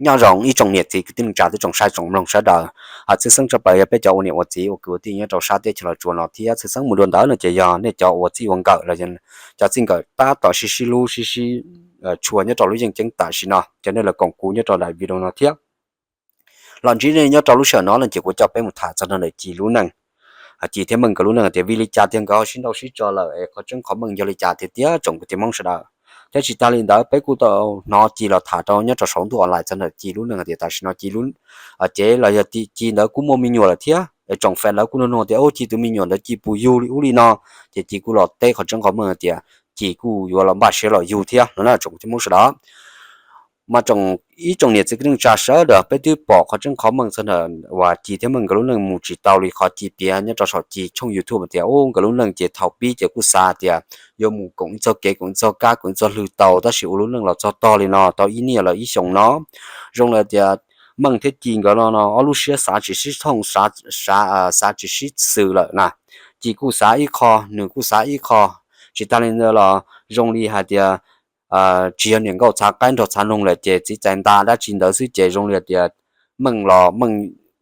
Nyob zoo ib tsoom niam txiv kwv tij neej tsa thiab tsoom saib tsoom mloog sawv daws. Tshwj xeeb tshaj plaws yog peb cov ua niam ua txiv ua kwv ua tij nyob rau sab teb chaws Los Tsuas no thiab tshwj xeeb mus dua ntawd no ces yog nej cov uas txij ua nkawm los cov txij nkawm tab tom sib sib hlub sib sib tshua nyob rau lub yeej ceeb tam sim no ces nej los koom kuv nyob rau daim video no thiab. Los ntsib nej nyob rau lub sij hawm no no ces kuv coj peb mus tham txog nrog ntawm Ci lub neej, Ci thiab Meej nkawd lub neej tias vim li cas tiag nkawd ho sib nrauj sib tso lawm es qhov tseeb qhov meej yog li cas tiag tiag tsoom kwv tij Hmoob sawv daws. Thiab tsis tas li ntawd peb kuj tau hnov Ci los tham rau nyob rau saum ntuj online txog ntawm Ci lub neej tias tam sim no Ci lub cev los yog Ci ntawd kuj muaj me nyuam lawm thiab es tsoom fans lawv kuj nug nug tias ub Ci tus me nyuam ntawd Ci puas yug li ub li no, ces Ci kuj los teb qhov tseeb qhov meej tias Ci kuj yuav los npaj siab los yug thiab no na tsoom kwv tij Hmoob sawv daws. Mas tsoom ib tsoom niam txiv kwv tij neej tsa sawv daws peb twb pom qhov tseeb qhov meej txog ntawm uas Ci thiab Meej nkawd lub neej mus tsis tau li qhov Ci piav nyob rau saum Ci tshooj YouTube tias ub nkawd lub neej ces thaum pib ces kuj xav tias yuav mus koom ib txoj kev koom ib txoj kab koom ib txoj hlwb tau tab sis ua lub neej los txog tog li no tau ib niaj los ib xyoos no. Zoo li tias Meej thiab Ci nkawd no no ob lub siab xav tsis sib thooj, xav tsis sib xws lawm na. Ci kuj xav ib qho nws kuj xav ib qho. Tsis tas li ntawd los zoo li hais tias tsis yog niam nkauj txhav qaib nrog txhav noog lawm ces txiv txais nta dab tsi ntawd xwb ces zoo li tias Meej los Meej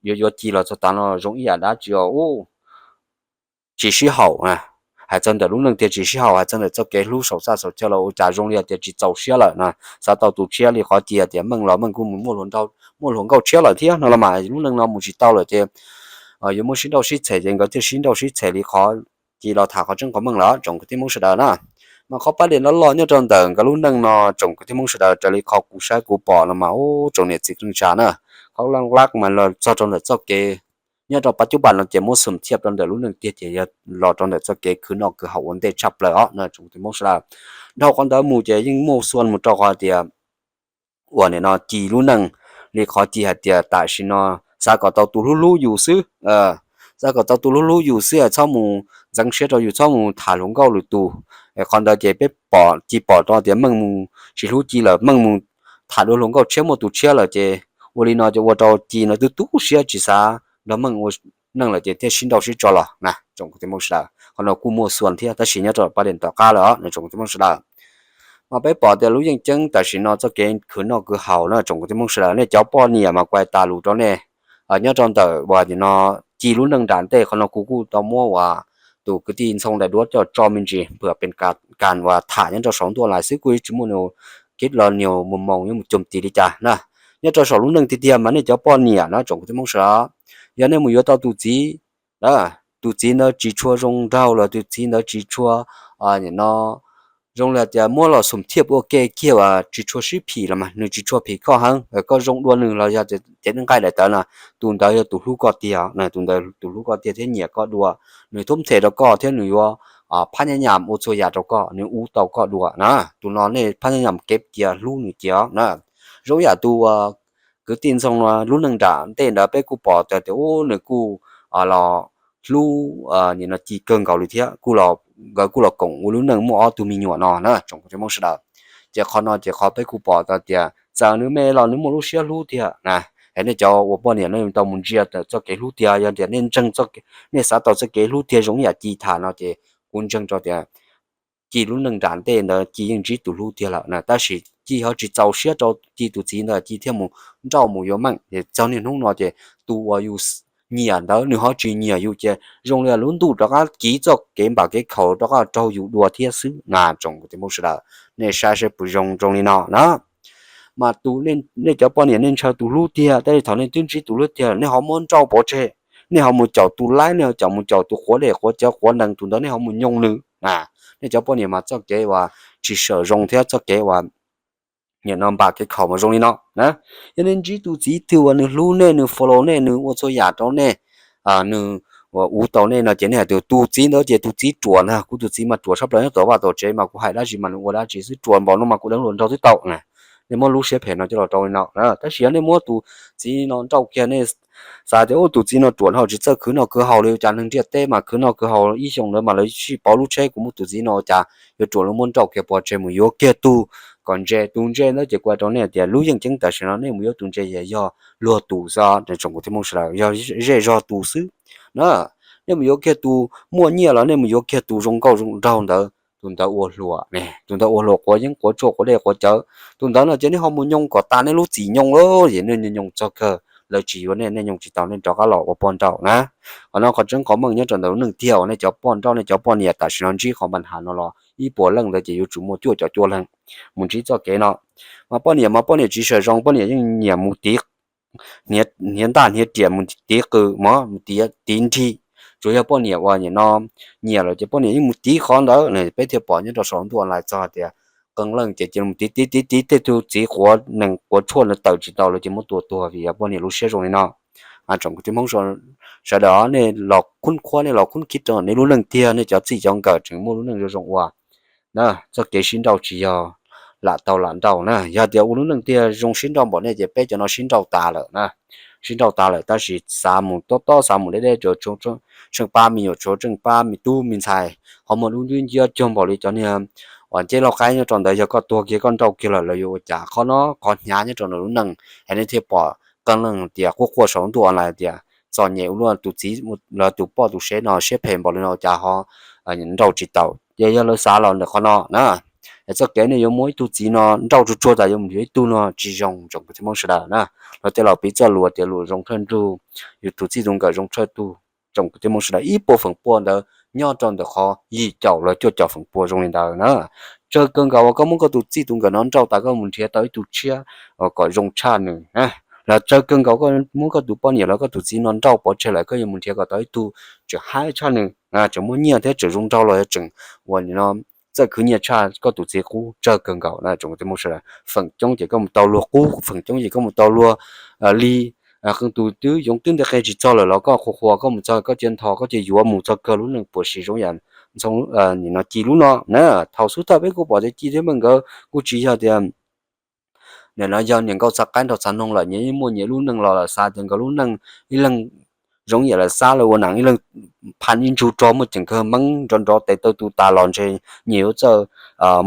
yuav yuav Ci los txog tav no zoo ib yam dab tsi os ub tsis sib haum. Hais txog ntawm lub neej tiag tsis sib haum, hais txog ntawm txoj kev hlub saum txaj saum chaw los ua cas zoo li tias tsis txaus siab lawm na. Xav tau tus tshiab li qhov Ci tias Meej los Meej kuj mus muaj hluas nkauj tshiab lawm thiab no los mas lub neej no mus tsis tau lawm ces yuav muab sib nrauj sib txhem ces nkawd thiaj sib nrauj sib txhem li qhov Ci los tham qhov tseeb qhov meej lawm tsoom kwv tij Hmoob sawv daws na. Mas qhov pab diam loj loj nyob rau ntawm nkawd lub neej no tsoom kwv tij Hmoob sawv daws raws li qhov kuv saib kuv pom no mas ub tsoom niam txiv kwv tij neej tsa na, qhov laj laj mas los txog rau ntawm txoj kev nyob rau pas cub pas no ces muab xum thiaj rau ntawm lub neej tiag ces yog los rau ntawm txoj kev khwv noj khwv haus ua ntej tshaj plaws os no tsoom kwv tij Hmoob sawv daws. Dhau qhov ntawd mus ces yeej muaj xuan mus rau qhov tias uas nim no Ci lub neej li qhov Ci hais tias tam sim no xav kom tau tus hlub hlub yus xwb, xav kom tau tus hlub hlub yus xwb txhob mus ntxeev siab rau yus txhob mus tham hluas nkauj lwm tus. Qhov ntawd ces peb pom Ci pom rau tias Meej mus tsis hlub Ci lawm, Meej mus tham dua hluas nkauj tshiab muaj tus tshiab lawm ces ua li no ces ua rau Ci no twb tu siab tsis xav nrog Meej ua neej lawm ces thiaj sib nrauj sib tso los na tsoom kwv tij Hmoob sawv daws. Qhov no kuj muaj xuan thiab tab sis nyob rau pab diam tom qab lawm os no tsoom kwv tij Hmoob sawv daws. Mas peb pom tias lub yeej ceeb tam sim no txoj kev khwv noj khwv haus na tsoom kwv tij Hmoob sawv daws, nej cov poj niam mas kuv hais tas lus rau nej nyob rau ntawm uas nim no Ci lub neej nram ntej qhov no kuv kuj tau muab uas tus kwv tij Ntxhoo daim duab coj tso me ntsis phwm pes kas uas tham nyob rau saum ntuj online xwb kuj tsis muaj nws kib los niag mus moos yuav mus cog tis li cas na. Nyob rau saum lub neej tiag tiag mas nej cov poj niam na tsoom kwv tij Hmoob sawv daws, yog nej mus yuav tau tus txiv, tus txiv ntawd tsis tshua zoo nraug los tus txiv ntawd tsis tshua no zoo li tias muab los xum thiaj ua ke kiag uas tsis tshua sib phim los mas nws tsis tshua phim koj heev, koj zoo dua nws los yog cev nqaij daim tawv no, tus ntawd yog tus hlub koj tiag, tus ntawd tus hlub koj tiag thiab nyiam koj dua. Nws thub nthe rau koj thiab nws yuav phab nyab nyam ua txhua yam rau koj, nws uv tau koj dua na. Tus no nej phab nyab nyam kev cia hlub nws cia na. Zoo yam tus kwv tij Ntxhoo no lub neej nram ntej ntawd peb kuj pom tias ub nws kuj los hlub nim no Ci kawg nkaus li thiab kuj los, nkawd kuj los koom ua lub neej muaj ob tug me nyuam no na tsoom kwv tij Hmoob sawv daws. Ces qhov no ces qhov peb kuj pom tau tias txawm nws me los nws muaj lub siab hlub tiag na. Es nej cov ua poj niam nej tau mus ntsia txoj kev hlub tiag, yog tias nej ntseeg, nej xav tau txoj kev hlub tiag zoo ib yam Ci tham no ces kuv ntseeg rau tias Ci lub neej nram ntej ntawd Ci yeej ntsib tus hlub tiag lawm na, tab sis Ci ho tsis txaus siab rau Ci tus txiv ntawd Ci thiaj mus nrauj mus yuav Meej. Txog niaj hnub no ces tus uas yus nyiam ntawd nws ho tsis nyiam yus ces zoo li lub ntuj rov qab kiv txoj kev npam kev khaum rov qab raug yus dua thiab xwb na tsoom kwv tij Hmoob sawv daws. Nej saib saib puas zoo zoo li no na. Mas tus, nej cov poj niam nej ntshaw tus hlub tiag, tab sis thaum nej twb ntsib tus hlub tiag nej ho muab nrauj pov tseg, nej ho mus caum tus laib, nej ho caum mus caum tus quav dej quav cawv quav nees, tus ntawd nej ho mus nyoo nws na. Nej cov poj niam mas txoj kev uas tsis sawm zoo thiab txoj kev uas nim no npam kev khaum mas zoo li no na. Yog nej ntsib tus txiv twg uas nws hlub nej, nws follow nej, nws ua txhua yam rau nej, nws uv tau nej no ces nej hais tias tus txiv ntawd ces tus txiv ruam ntag, kuv tus txiv mas ruam tshaj plaws nyob tom vaj tom tsev mas kuv hais dab tsi mas nws ua dab tsi xwb, ruam npaum no mas kuv deev hluas nraug twb tau na. Nej muab lub siab phem no coj los rau li no na. Tab sis yog nej muab tus txiv no nrauj kiag, nej xav tias ub tus txiv no ruam no tsis txawj khwv noj khwv haus li, ua cas neeg ntiaj teb mas khwv noj khwv haus ib xyoo ntawd mas lawv sib pauv lub tsheb, kuv muab tus txiv no ua cas yuav ruam li, muab nrauj kiag pov tseg mus yuav kiag tus kom ntse. Tus ntse ntawd ces kuv hais rau nej tias lub yeej ceeb tam sim no nej mus yuav tus ntse yog luag tus xwb, tsoom kwv tij Hmoob sawv daws, yog zej zog tus xwb na. Nej mus yuav kiag tus muaj nyiaj los nej mus yuav kiag tus zoo nkauj zoo nraug ntawd tus ntawd ua hluas ne, tus ntawd ua hluas quav yeeb quav tshuaj quav dej quav cawv. Tus ntawd no ces nej ho mus nyoo kom tas nej lub txim nyoo lawm ces nej nyoo txog kawg, lawv tsis yuav nej, nej nyoo tsis tau, nej rov qab los ua poj nrauj na. Qhov no qhov tseeb qhov meej nyob rau ntawm lub neej tiag uas nej cov poj nrauj nej cov poj niam tam sim no ntsib qhov npam hav no los ib puas leej ntawd ces yuav tsum muaj cuaj caum cuaj leeg mus ntsib txoj kev no. Mas poj niam mas poj niam tsis sawm zoo, poj niam yeej nyiam mus tiv hniav ntaj hniav riam, mus tiv qws mov, mus tiv nrig. Tsuas yog poj niam uas nim no nyiam lawm ces poj niam yeej mus tiv qhov ntawd. Peb thiaj pom nyob rau saum ntuj online txog tias qee leej ces cia li mus tiv tiv tiv tiv tej tug txiv quav nees quav tshuaj ntawd tawm tsis tau lawm ces muab tua tuag vim yog poj niam lub siab zoo li no. Tsoom kwv tij Hmoob sawv daws, nej los khub khuab, nej los khub khib rau nej lub neej tiag, nej cov txij cov nkawm tseem muaj lub neej zoo zoo ua na. Txoj kev sib nrauj tsis yog lam tau lam nrauj na, yog tias ua lub neej tiag zoo sib nrauj npaum nej ces peb cov no sib nrauj tas lawm na. Sib nrauj tas lawm tab sis xav mus tob tob xav mus deb deb, tsheej pab me nyuam tshuav tsheej pab me tub me ntxhais, ho muaj lub ntsib nciab cuag npaum li cov niag uas nceb lauj qaib nyob rau ntawd, yog koj tuag kiag koj nrauj kiag lawm lawv yuav ua cas? Qhov no qhov hnyav nyob rau nws lub neej es nej thiaj pom qee leej tias quaj quaj saum ntuj online tias txom nyem ua luaj, tus txiv los tus poj tus sev no siab phem npaum li no cas ho nrauj tsis tau. Ces yog lawv xav los ntawm qhov no na, es txoj kev nej yuav muab ib tug txiv no nrauj tsuag tsuag tas yuav mus yuav ib tug no tsis zoo tsoom kwv tij Hmoob sawv daws na. Lawv tej laus piv txoj lus tias lus zoo thawj nrug, yus tus txij tus nkawm zoo thawj tug. Tsoom kwv tij Hmoob sawv daws, ib puas feem pua ntawd nyob rau ntawm qhov yim caum los cuaj caum feem pua zoo li ntawd na. Tsawg kawg nkaus uas koj muab koj tus txij tus nkawm no nrauj tas koj mus nrhiav tau ib tug tshiab kom zoo tshaj nws na. Los tsawg kawg nkaus koj muab koj tus poj niam los koj tus txiv no nrauj pov tseg lawm koj yuav mus nrhiav kom tau ib tug tseem haib tshaj nws, tseem muaj nyiaj thiab tseem zoo nraug los yog tseem uas nim no txawj khwv nyiaj tshaj koj tus txiv qub tsawg kawg nkaus na tsoom kwv tij Hmoob sawv daws. Feem coob ces koj mus tau luag qub, feem coob ces koj mus tau luag li. Qee tus twb yoov twb nte qe tsis txog lawm los koj qhuas qhuas koj mus txog koj cia nthos koj cia yuav mus txog kawg lub neej puas tsis zoo yam ntxhoo nim no Ci lub no na. Thaum xub thawj peb kuj pom tias Ci thiab Meej nkawd kuj tsis yog tias nim no yog niam nkauj txhav qaib nraug txhav noog lawm, nyias yeej muaj nyias lub neej los lawm, xav tias nkawd lub neej ib leeg zoo yam lawv xav, lawv ua neej ib leeg pha ib ntsug rog muaj ceem kawg meeb nrov nrov tes taw tu tas los ntshe nyias yuav txawj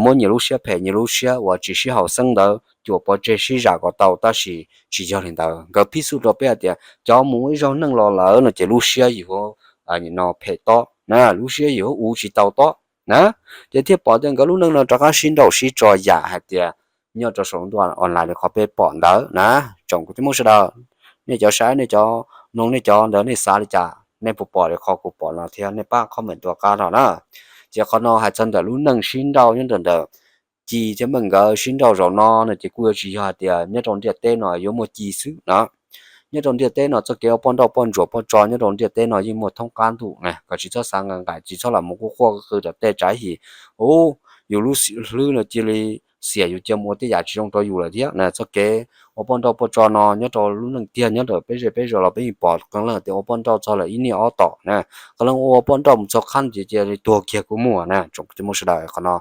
muab nyias lub siab phem nyias lub siab uas tsis sib haum xeeb ntawd cuam pov tseg sib zam kom tau, tab sis tsis yog li ntawd. Nkawd piv xwm rau peb hais tias cov mus ib zaug neej los lawm no ces lub siab yus no phem tob na, lub siab yus uv tsis tau tob na. Ces thiaj pom tias nkawd lub neej no rov qab sib nrauj sib tso yam hais tias nyob rau saum ntuj online li qhov peb pom ntawd na. Tsoom kwv tij Hmoob sawv daws, nej cov saib, nej cov mloog, nej cov ntawd nej xav li cas, nej puas pom li qhov kuv pom no thiab nej pab comment tuaj qab no na. Ces qhov no hais txog ntawm lub neej sib nrauj nyob rau ntawm Ci thiab Meej nkawd sib nrauj zaum no no ces kuj yuav tsis yog hais tias nyob rau ntiaj teb no yuav muaj Ci xwb na. Nyob rau ntiaj teb no txoj kev ua poj nrauj poj ntsuam poj tso nyob rau ntiaj teb no yeej muaj thoob qab ntuj na, kom tsis txhob xav nqa nqaim, tsis txhob lam mus quaj quaj qw tom tej tsam him, ub, yus lub hlwb no cia li xiam, yus cia mus ua tej yam tsis zoo rau yus lawm thiab na. Txoj kev ua poj nrauj poj tso no nyob rau lub neej tiag nyob rau peb zej peb zos los peb yeej pom qee leej tias ua poj nrauj txog lawm ib niaj ob tom na, qee leej ua poj nrauj mus txog qhab ces cia li tuag kiag kuj muaj na. Tsoom kwv tij Hmoob sawv daws, qhov no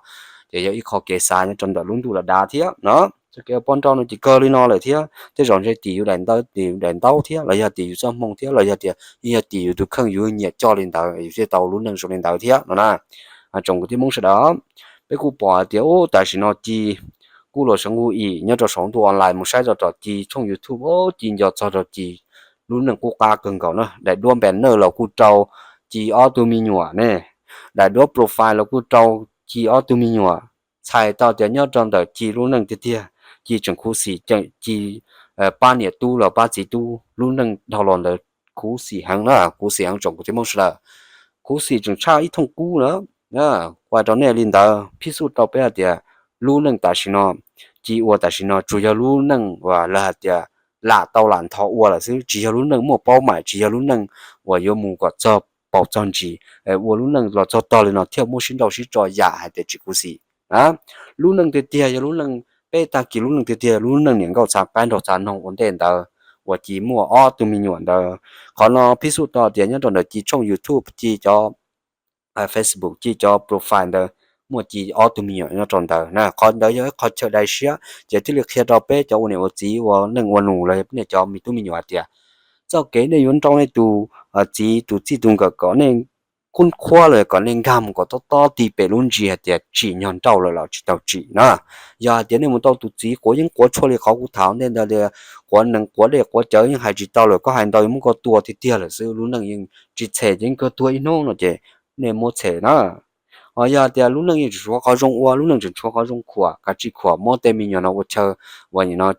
ces yog ib qho kev xav nyob rau ntawm lub ntuj lawm dav thiab no. Txoj kev ua poj nrauj no ces kawg li no lawm thiab, tej zaum ntshe tim yus daim ntaub, tim yus daim ntaub thiab los yog tim yus txoj hmoo thiab los yog tias yog tim yus tus kheej yus nyiam coj li ntawd yus thiaj tau lub neej zoo li ntawd thiab no na. Tsoom kwv tij Hmoob sawv daws, peb kuj pom hais tias ub tam sim no Ci kuj los seev hu im nyob rau saum ntuj online mus saib tau rau Ci tshooj YouTube, Ci nco txog rau Ci lub neej qub qab kawg nkaus na. Daim duab npe nej los kuj rau Ci ob tug me nyuam ne, daim duab profile los kuj rau Ci ob tug me nyuam. Txhais tau tias nyob rau ntawm Ci lub neej tiag tiag, Ci tseem khuv xim, Ci pab niam tub los pab txiv tub lub neej dhau los ntawd khuv xim heev na, khuv xim heev tsoom kwv tij Hmoob sawv daws. Khuv xim tseem tshaj ib thooj kub na. Kuaj rau nej li ntawd, piv xwm rau peb hais tias lub neej tam sim no, Ci ua tam sim no tsuas yog lub neej uas lawv hais tias lam tau lam ntho ua lawm xwb, tsis yog lub neej muaj paub maim, tsis yog lub neej uas yuav mus kom txog paus txog ntsis, ua lub neej los txog tog li no thiaj muab sib nrauj sib tso yam hais tias tsis khuv xim. Lub neej tiag tiag yog lub neej, peb tag kis lub neej tiag tiag lub neej niam nkauj txhav qaib nraug txhav noog ua ntej ntawd uas Ci muaj ob tug me nyuam ntawd. Qhov no piv xwm tau tias nyob rau ntawm Ci tshooj YouTube, Ci cov Facebook, Ci cov profile ntawd muaj Ci ob tug me nyuam nyob rau ntawd na. Qhov ntawd yog ib qho chaw dai siab ces thiaj li qhia rau peb cov ua niam ua txiv ua neej ua nus los yog nej cov me tub me nyuam hais tias txoj kev nej yuav nrauj nej tus txiv tus txij tus nkawm kom nej khub khuab los kom nej nkag mus kom tob tob ti pem lub ntsis hais tias tsim nyog nrauj lawm los tsis tau tsim na. Yog hais tias nej mus tau tus txiv quav yeeb quav tshuaj li qhov kuv tham ntej ntawd tias quav nees quav dej quav cawv yeej hais tsis tau lawm, koj hais ntau yuav muab koj tua tiag tiag lawm xwb, lub neej yeej tsis txhem ces yeej kawg tuag ib hnub no ces nej muab txhem na. Ho yog tias lub neej yeej tseem tshuav qhov zoo ua, lub neej tseem tshuav qhov zoo khuam, kav tsij khuam muab tej me nyuam no ua chaw, uas nim no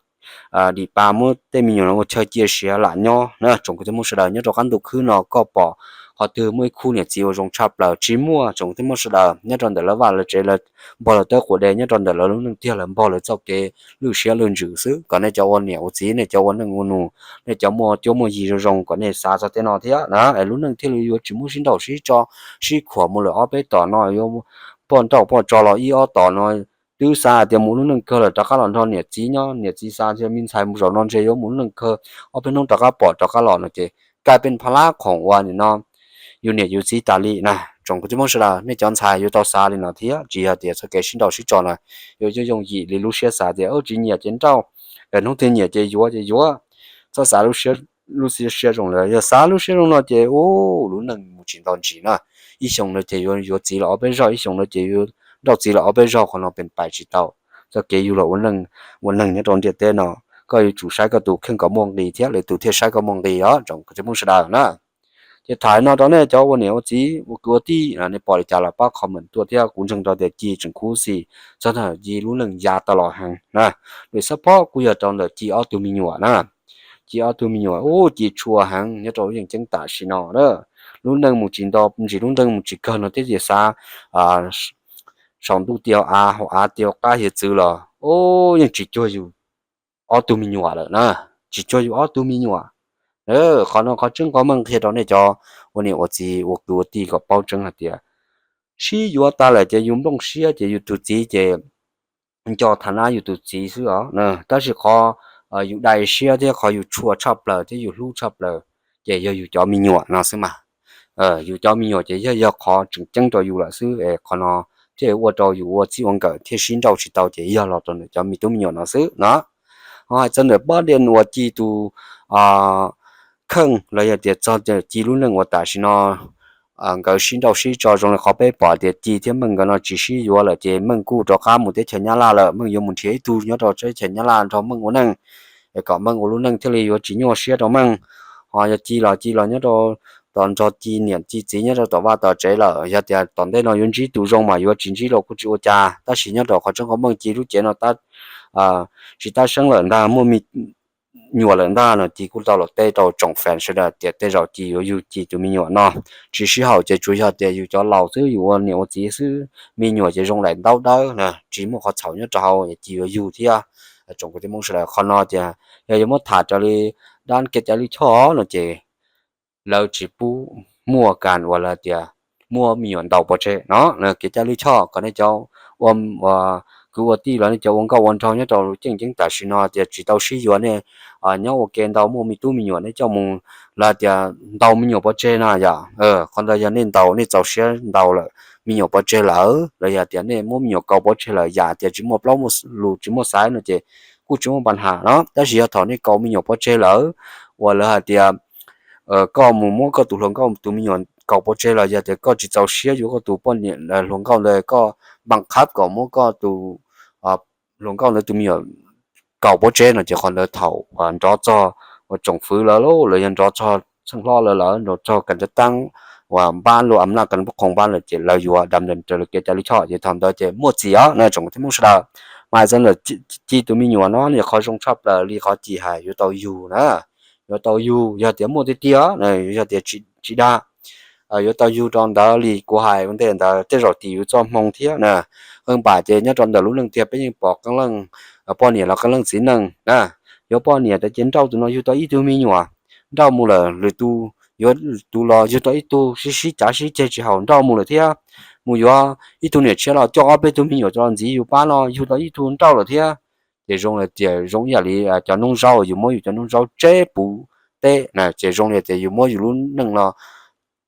dim pa muab tej me nyuam no ua chaw cia siav lam nyob na tsoom kwv tij Hmoob sawv daws. Nyob rau qab ntuj khwb no koj pom qhov twg muaj ib khub niam txiv uas zoo tshaj plaws? Tsis muaj tsoom kwv tij Hmoob sawv daws. Nyob rau ntawm lawv vaj lawv tsev lawv npog lawv tawb quas de, nyob rau ntawm lawv lub neej tiag lawv npog lawv txoj kev lwj siab lwj ntsws xwb. Kom nej cov ua niam ua txiv, nej cov ua neej ua nus, nej cov muaj cuab muaj yig zoo zoo, kom nej xav txog tej no thiab na, es lub neej thiaj li yuav tsis muab sib nrauj sib tso, sib khuam mus lawm ob peb tom no, yuav poj nrauj poj tso los ib ob tom no, twb xav tias mus lub neej kawg lawm rov qab los nrog niam txiv nyob, niam txiv xav tias me ntxhais mus zaum no ntshe yuav mus lub neej kawg, ob peb hnub rov qab pom rov qab los no ces kaj peb pha lab khoom ua nim no yus niam yus txiv tas li na. Tsoom kwv tij Hmoob sawv daws, nej cov ntxhais yuav tau xav li no thiab, tsis yog tias txoj kev sib nrauj sib tso na yuav yooj yooj yim li lub siab xav tias tsis nyiam ces nrauj, hnub twg nyiam ces yuav ces yuav. Txhob xav lub siab, lub siab zoo lawm, yog xav lub siab zoo no ces ua lub neej mus tsis nto ntsis na. Ib xyoo no ces yuav yuav txiv los ob peb zaug, ib xyoo no ces yuav nrauj txiv los ob peb zaug, qhov no pes pais tsis tau. Txoj kev yug los ua neej nyob rau ntiaj teb no, koj yuav tsum saib koj tus kheej kom muaj nqis thiab lwm tus thiaj saib koj muaj nqis os tsoom kwv tij Hmoob sawv daws na. Ces tham no rau nej cov ua niam ua txiv ua kwv ua tij, nej pom li cas los pab comment tuaj thiab. Kuv ntseeg rau tias Ci tseem khuv xim txog ntawm Ci lub neej ya tau los heev na. Lwm xab phob kuj yog rau ntawm Ci ob tug me nyuam na. Ci ob tug me nyuam ub Ci tshua heev nyob rau lub yeej ceeb tam sim no na. Lub neej mus tsis nto ntsis, lub neej mus tsis kawg no thiab ces xav saum ntuj ti hauv av, hauv av ti hauv qab hiav txwv los ub yeej tsis cuag yus ob tug me nyuam lawm na, tsis cuag yus ob tug me nyuam. Qhov no qhov tseeb qhov meej qhia rau nej cov ua niam ua txiv ua kwv ua tij kom paub tseeb hais tias sib yuav tag lawm ces yus nplooj siab ces yus tus txiv ces nco tham nab yus tus txiv xwb os. Tab sis qhov yus dai siab thiab qhov yus tshua tshaj plaws thiab yus hlub tshaj plaws ces yog yus cov me nyuam no xwb mas. Yus cov me nyuam ces yog, yog qhov tseem ceeb rau yus lawm xwb es qhov no thiaj ua rau yus ua txij ua nkawm thiaj sib nrauj tsis tau ces yog los rau ntawm cov me tub me nyuam no xwb no. Ho hais txog ntawm pob dej uas Ci tus kheej los yog tias txog Ci lub neej uas tam sim no nkawd sib nrauj sib tso zoo li qhov peb pom tias Ci thiab Meej nkawd no tsis sib yuav lawm ces Meej kuj rov qab mus teb chaws Nyab Laj lawm. Meej yuav mus nrhiav ib tug nyob rau teb chaws Nyab Laj nrog Meej ua neej, es kom Meej ua lub neej thiaj li yuav tsis nyuaj siab rau Meej. Ho yog Ci los Ci los nyob rau tom nrog Ci niam Ci txiv nyob rau tom vaj tom tsev lawm. Yog tias tom ntej no yuav ntsib tus zoo mas yuav, tsis ntsib los kuj tsis ua cas. Tab sis nyob rau qhov tseeb qhov meej Ci lub cev no tsis tab seeb lawm ntag, muaj me nyuam lawm ntag no. Ci kuj tau los teb rau tsoom fans sawv daws tias tej zaum Ci yuav yug Ci tus me nyuam no. Tsis sib haum ces tsuas yog tias yus cov laus xwb, yus ua niam ua txiv xwb, me nyuam ces zoo daim ntaub dawb na, tsis muaj qhov txhaum nyob rau hauv, Ci yuav yug thiab. Tsoom kwv tij Hmoob sawv daws, qhov no tias yog yuav muab tham raws li dab kev cai lij choj no ces lawv tsis pub muaj kas uas lawv tias muab me nyuam ntaus pov tseg no. Kev cai lij choj kom nej cov ua kwv ua tij los nej cov ua nkauj ua nraug nyob rau lub ceeb ceeb tam sim no tias tsis tau sib yuav, nej nyob ua ke ntau muaj me tub me nyuam nej coj mus, lawv tias ntaus me nyuam pov tseg no yom. Qhov ntawd yog nej ntaus nej txaus siab ntau lawm, me nyuam pov tseg lawm los yog tias nej muab me nyuam kaus pov tseg lawm, yam tias tsis muaj plaub muaj lus tsis muaj xaiv no ces kuj tsis muaj pab ham no. Tab sis yog thaum nej kaus me nyuam pov tseg lawm, uas lawv hais tias koj mus muab koj tus hluas nkauj tus me nyuam kaus pov tseg los yog tias koj tsis txaus siab yuav koj tus poj niam hluas nkauj ntawd, koj npaj qhab kom muab koj tus hluas nkauj ntawd tus me nyuam kaus pov tseg no ces qhov ntawd thaum nrov txog ua tsoom fwv lawv los yog nrov txog txheej hlob lawv, lawv nrov txog kas tav taab uas npab lub am naj kas pub qhoos npab lawm ces lawv yuav dam ntawm raws li kev cai lij choj ces thaum ntawd ces muaj txiv os no tsoom kwv tij Hmoob sawv daws. Mas txog ntawm Ci tus me nyuam no nws qhov zoo tshaj plaws li qhov Ci hais yuav tau yug na, yuav tau yug yog tias muaj tiag tiag, yog tias tsis dag yuav tau yug rau ntawd li kuv hais ua ntej ntawd tej zaum Ci yuav txoj hmoo thiab na. Qee npam ces nyob rau ntawm lub neej tiag peb yeej pom qee leej poj niam los qee leej txiv neej na, yuav poj niam tas ces nrauj tus no yug tau ib tug me nyuam, nrauj mus lawm lwm tus, yuav tus los yug tau ib tug, sib sib cav sib ceg tsis haum nrauj mus lawm thiab. Mus yuav ib tug niam tshiab los coj ob peb tug me nyuam los ntxiv yus pab no yug tau ib tug nrauj lawm thiab. Ces zoo li tias zoo ib yam li cov noob zaub, yus muab yus cov noob zaub tseb puv teb na, ces zoo li tias yus muab yus lub neej no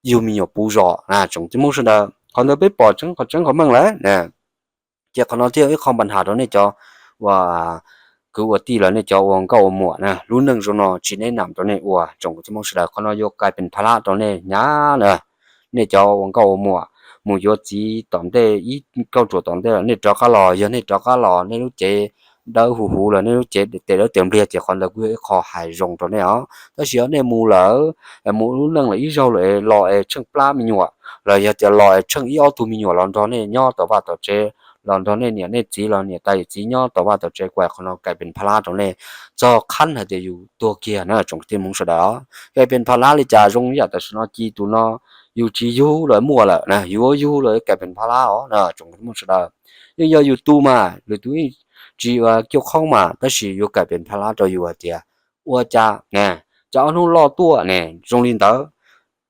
yug me nyuam puv zos na tsoom kwv tij Hmoob sawv daws. Qhov ntawd peb pom tseeb qhov tseeb qhov meej lawm na. Ces qhov no thiaj yog ib qho npaj ham rau nej cov ua kwv ua tij los nej cov ua nkauj ua muam na, lub neej zoo no tsis neb nam rau nej ua tsoom kwv tij Hmoob sawv daws. Qhov no yuav kais pees pha lab rau nej hnyav na. Nej cov ua nkauj ua muam mus yuav txiv tom ntej ib kauj ruam tom ntej los nej rov qab los, yog nej rov qab los nej lub cev dawb huv huv lawm, nej lub cev tes dawb tes npliag, ces qhov ntawd kuj yog ib qho hais zoo rau nej os. Tab sis yog nej mus lawm, mus ua lub neej lawm ib zaug lawm los es tsheej plab me nyuam, los yog tias los es tsheej ib ob tug me nyuam los nrog nej nyob tom vaj tom tsev, los nrog nej niam nej txiv los niam tais yawm txiv nyob tom vaj tom tsev, kuv hais qhov no kais pes pha lab rau nej txog qhab hais tias yus tuag kiag na tsoom kwv tij Hmoob sawv daws. Kais pes pha lab li cas? Zoo yam tam sim no ci tus no yus tsis yug los muaj lawm na, yus yuav yug los kais pes pha lab os na tsoom kwv tij Hmoob sawv daws. Yeej yog yus tu mas lwm tus yeej tsis ua cuaj khoob mas, tab sis yuav kais pes pha lab rau yus hais tias ua cas ne, cas ob hnub loj tuaj ne, zoo li ntawd.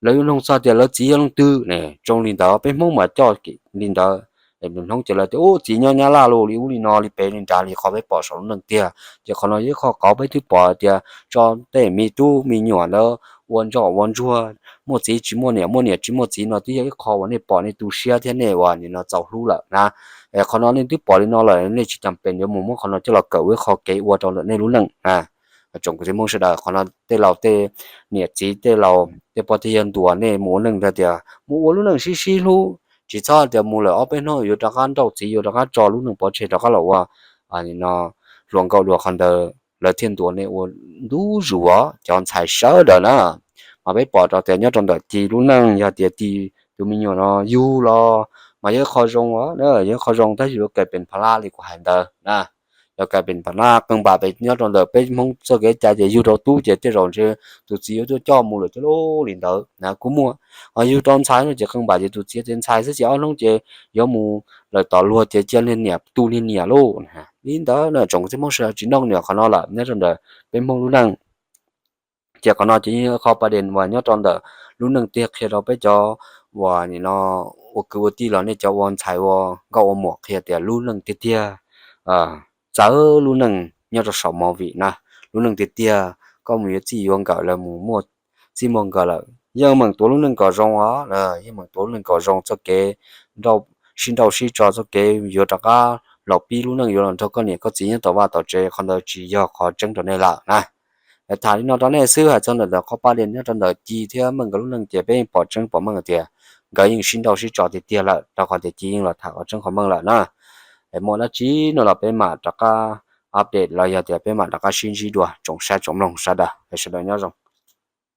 Lawv yuav nug txog tias lawv txiv yog leej twg ne, zoo li ntawd. Peb Hmoob mas coj li ntawd. Lwm hnub ces lawv tias ub, txiv nyob Nyab Laj los li ub li no li pem li nrad li qhov peb pom saum lub neej tiag. Ces qhov no yog ib qho qauv peb twb pom tias tso tej me tub me nyuam ntawd ua ntsos ua ntsuag, muaj txiv tsis muaj niam, muaj niam tsis muaj txiv no twb yog ib qho uas nej pom nej tu siab thiab nej ua nim no txaus hlub lawm na. Qhov no nej twb pom li no lawm, nej tsis cam pes yuav mus muab qhov no coj los kawm ua ib qho kev ua rau ntawm nej lub neej na. Tsoom kwv tij Hmoob sawv daws, qhov no tej laus tej niam txiv tej laus tej pog tej yawg ntuas nej mus ua neej tias mus ua lub neej sib sib hlub, tsis txhob tias mus lawm ob peb hnub yuav rov qab nrauj txiv, yuav rov qab tso lub neej pov tseg rov qab los ua no hluas nkauj dua. Qhov ntawd lawv thiaj ntuas nej ua ntu zus os cov ntxhais sawv daws na. Mas peb pom rau tias nyob rau ntawm ci lub neej yog tias ci tus me nyuam no yug los mas yog ib qho zoo os, yog ib qho zoo tab sis yuav kais pes pha lab li kuv hais ntawd na. Yog kais pes pha lab qee npam pes nyob rau ntawm peb Hmoob txoj kev cai ces yug rau tub ces tej zaum ntshe tus txiv yuav tuaj coj mus lawm thiab li ntawd na kuj muaj. Ho yug rau ntxhais no ces qee npam ces tus txiv tias ntxhais xwb ces ob hnub ces yuav mus lawm tom luag ces cia niag niam tu niag niam lauj. Li ntawd na tsoom kwv tij Hmoob sawv daws, tsis nooj niam qhov no lawm nyob rau ntawm peb Hmoob lub neej. Ces qhov no ces yeej yog qhov paj dej uas nyob rau ntawm lub neej tiag qhia rau peb cov uas nim no ua kwv ua tij los nej cov ua ntxhais ua nkauj ua muam qhia tias lub neej tiag tiag txawv lub neej nyob rau saum movie na. Lub neej tiag tiag koj mus yuav txij yuav nkawm lawm, mus muaj txij muaj nkawm lawm yeej meem tuav lub neej kom zoo os, yeej meem tuav lub neej kom zoo, txoj kev nrauj sib nrauj sib tso, txoj kev yuav rov qab los pib lub neej yuav los nrog koj niam koj txiv nyob tom vaj tom tsev, qhov ntawd tsis yog qhov tseeb rau nej lawm na. Tham li no rau nej xwb, hais txog ntawm ntawm qhov paj dej nyob rau ntawm ci thiab meej nkawd lub neej ces peb yeej pom tseeb pom meej tias nkawd yeej sib nrauj sib tso tiag tiag lawm, rau qhov tias ci yeej los tham qhov tseeb qhov meej lawm na. Es muaj dab tsi no los peb mam rov qab update los yog tias peb mam rov qab sib ntsib dua tsoom saib tsoom mloog sawv daws, es sawv daws nyob zoo.